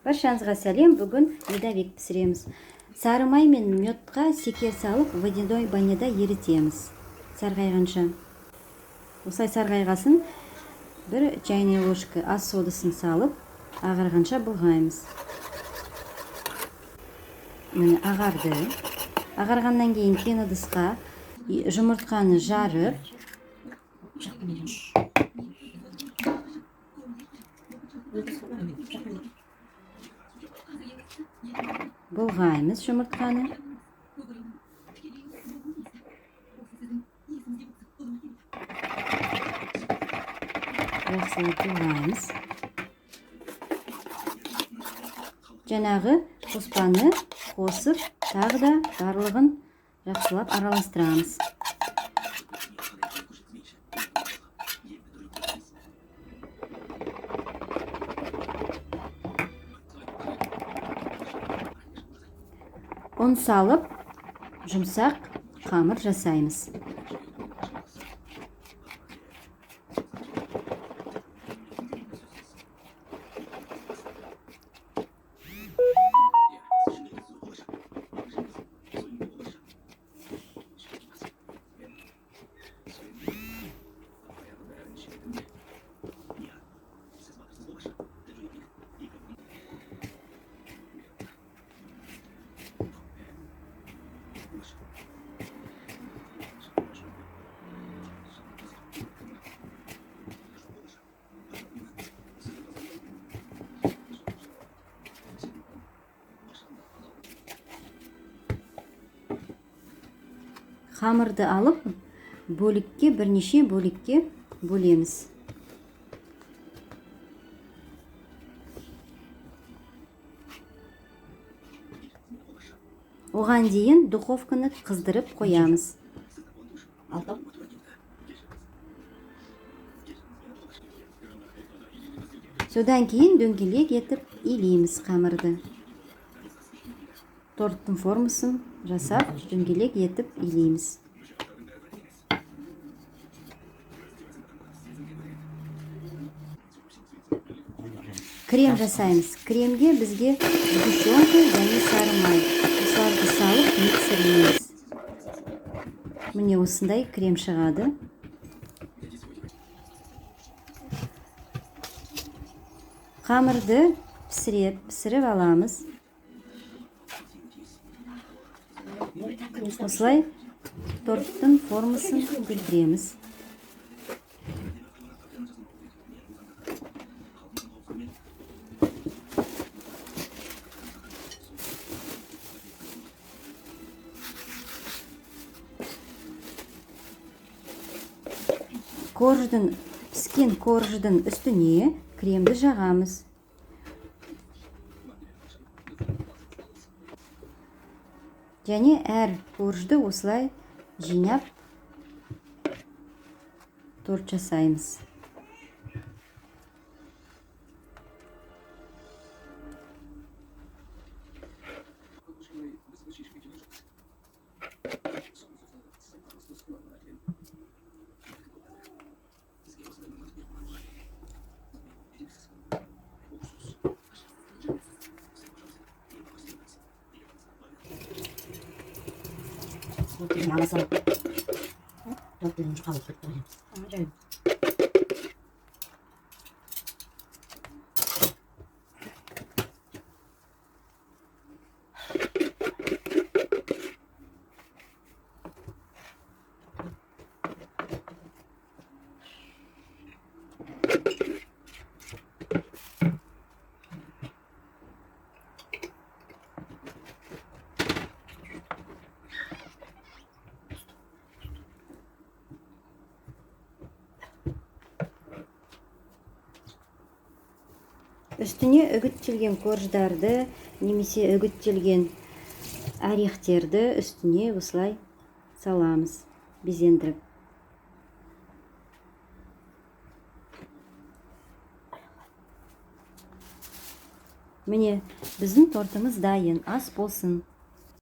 Баршаңызға сәлем! Бүгін медовик пісіреміз. Сары май мен медқа секер салып, водяной баняда ерітеміз сарғайғанша. Осылай сарғайғасын бір чайная ложка ас содасын салып, ағарғанша былғаймыз. Міне, ағарды. Ағарғаннан кейін кен ыдысқа жұмыртқаны жарып, былғаймыз жұмыртқаны. Жақсылап былғаймыз. Жаңағы қоспаны қосып, тағы да барлығын жақсылап араластырамыз. Ұн салып, жұмсақ қамыр жасаймыз. Қамырды алып, бөлікке, бірнеше бөлікке бөлеміз. Оған дейін духовканы қыздырып қоямыз. Содан кейін дөңгелек етіп илейміз қамырды. Торттың формасын жасап, дөңгелек етіп илейміз. Крем жасаймыз. Кремге бізге сгущенка және сары май. Осыларды салып миксерлейміз. Міне, осындай крем шығады. Қамырды пісіріп аламыз. Осылай торттың формасын келтіреміз. Піскен корждың үстіне кремді жағамыз. Және әр коржды осылай жинап торт жасаймыз. Үстіне үгіттелген корждарды немесе үгіттелген орехтерді үстіне осылай саламыз, безендіріп. Міне, біздің тортымыз дайын. Ас болсын.